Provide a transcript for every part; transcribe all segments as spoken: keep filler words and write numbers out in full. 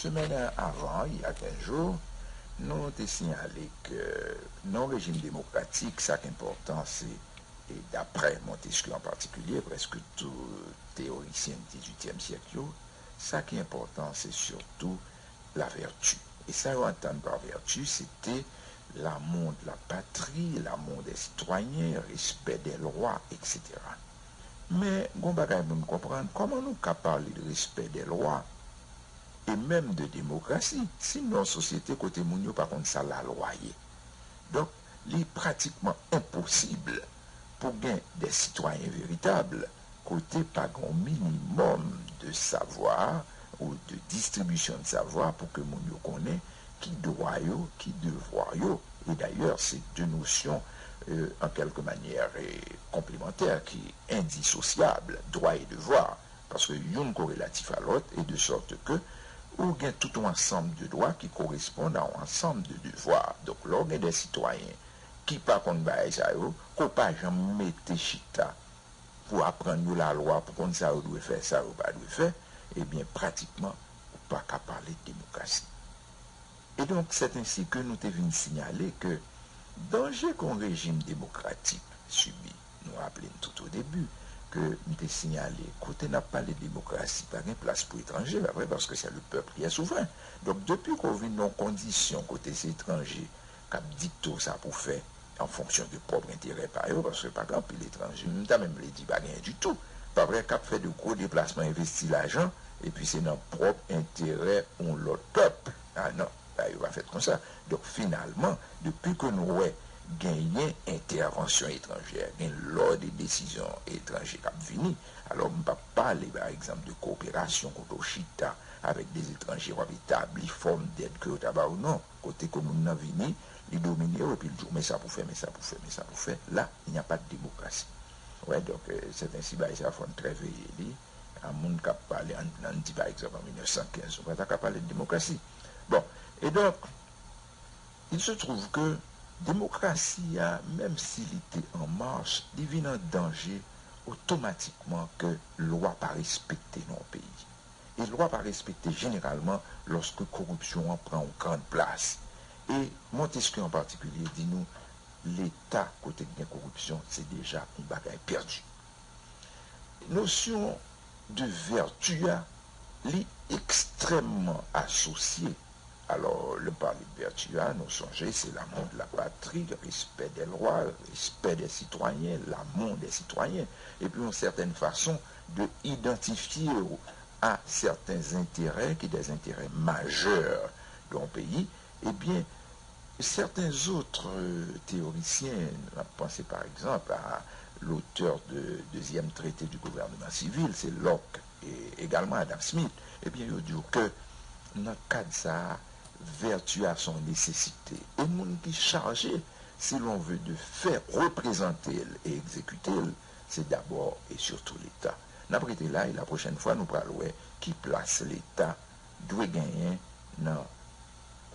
Semèn avan, il y a quinze jours, nou te siyale ke nan yon rejim demokratik, sa k enpòtan, se, e daprè Montesquieu an patikilye, prèske tout teorisyen dizuityèm syèk yo, sa ki enpòtan, se sitou la vertu. E sa yo antann pa vertu, se te l'amour de la patrie, l'amour des citoyens, respect des lois, et cetera. Men, gon bagay pou n konprann, kòman nou ka pale de respè dè lwa, e menm de demokrasi, si n nan yon sosyete kote moun yo pa konn sa lalwa ye? Donk, li pratikman enposib pou gen de sitwayen veritab kote pa gen yon minimòm de savwa ou de distribisyon de savwa pou ke moun yo konnen ki dwa yo, ki devwa yo. E dayè, se de nosyon, euh, an kèlke manyè, euh, konplemantè, ki endisosyab, dwa e devwa, paske youn korelatif a lòt, e de sòt ke ou gen tout yon ansanm de dwa ki koresponn a yon ansanm de devwa. Donk, lè w gen de sitwayen ki pa konn bagay sa yo, ke w pa janm mete chita pou aprann yo lalwa, pou konn sa yo dwe fè, sa yo pa dwe fè, ebyen, pratikman, ou pa ka pale de demokrasi. E donk, c'est ainsi que nou te vin siyale ke danje ke yon rejim demokratik sibi, nou raple n tout o debi ke m te siyale, kote n ap pale demokrasi, pa gen plas pou etranje, pa vre, paske c'est le peuple qui est souverain. Donk, depi ke w vin nan yon kondisyon kote se etranje k ap dikte w sa pou w fè, an fonksyon de pwòp enterè pa yo, paske pa gen anpil etranje. M ta menm vle di pa genyen ditou. Pa vre, k ap fè de gwo deplasman, envesti lajan, epi se nan pwòp enterè yon lòt pèp. A non, bagay yo pa fèt konsa. Donk, finalman, depi ke nou wè genyen entèvansyon etranjè, gen lòd e desizyon etranje k ap vini, alò, m p ap pale, pa egzanp, de koperasyon kote w chita avèk de etranje, w ap etabli fòm dèd ke yo ta ba w, non. Kote ke moun nan vini, li domine w, epi l di w, men sa pou fè, men sa pou fè, men sa pou fè. La, il n'y a pas de démocratie. Wè, donk, euh, c'est ainsi, bagay sa, fò n trè veye li. A moun k ap pale, ann, ann di, pa egzanp, an mil nèf san kenz, nou pa ta ka pale de demokrasi. Bon, e donk, il se trouve que demokrasi a, menm si li te an mach, li vin an danje otomatikman ke lwa pa respekte nan yon peyi. E lwa pa respekte jeneralman lòske koripsyon an pran yon grann plas. E Montesquieu an patikilye di nou, Leta kote k gen koripsyon, se deja yon bagay pèdi. Nosyon de vèti a, li ekstrèmman asosye. Alò, lè m pale de vèti a, nou sonje, se l'amour de la patrie, respect des lois, respect des citoyens, l'amour des citoyens. Epi, yon sètèn fason de idantifye w a sèten enterè ki de enterè majè de yon peyi, ebyen, certains autres, euh, théoriciens, n ap panse, par exemple, à l'auteur de deuxième traité du gouvernement civil, se Locke, e egalman Adam Smith, ebyen, yo di w ke nan kad sa a, vèti a se yon nesesite. E moun ki chaje, si l'on veut, de fè reprezante l e egzekite l, se dabò e sitou Leta. N ap rete la, e la pwochèn fwa, nou pral wè ki plas Leta dwe genyen nan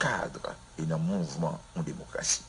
kad e nan mouvman yon demokrasi.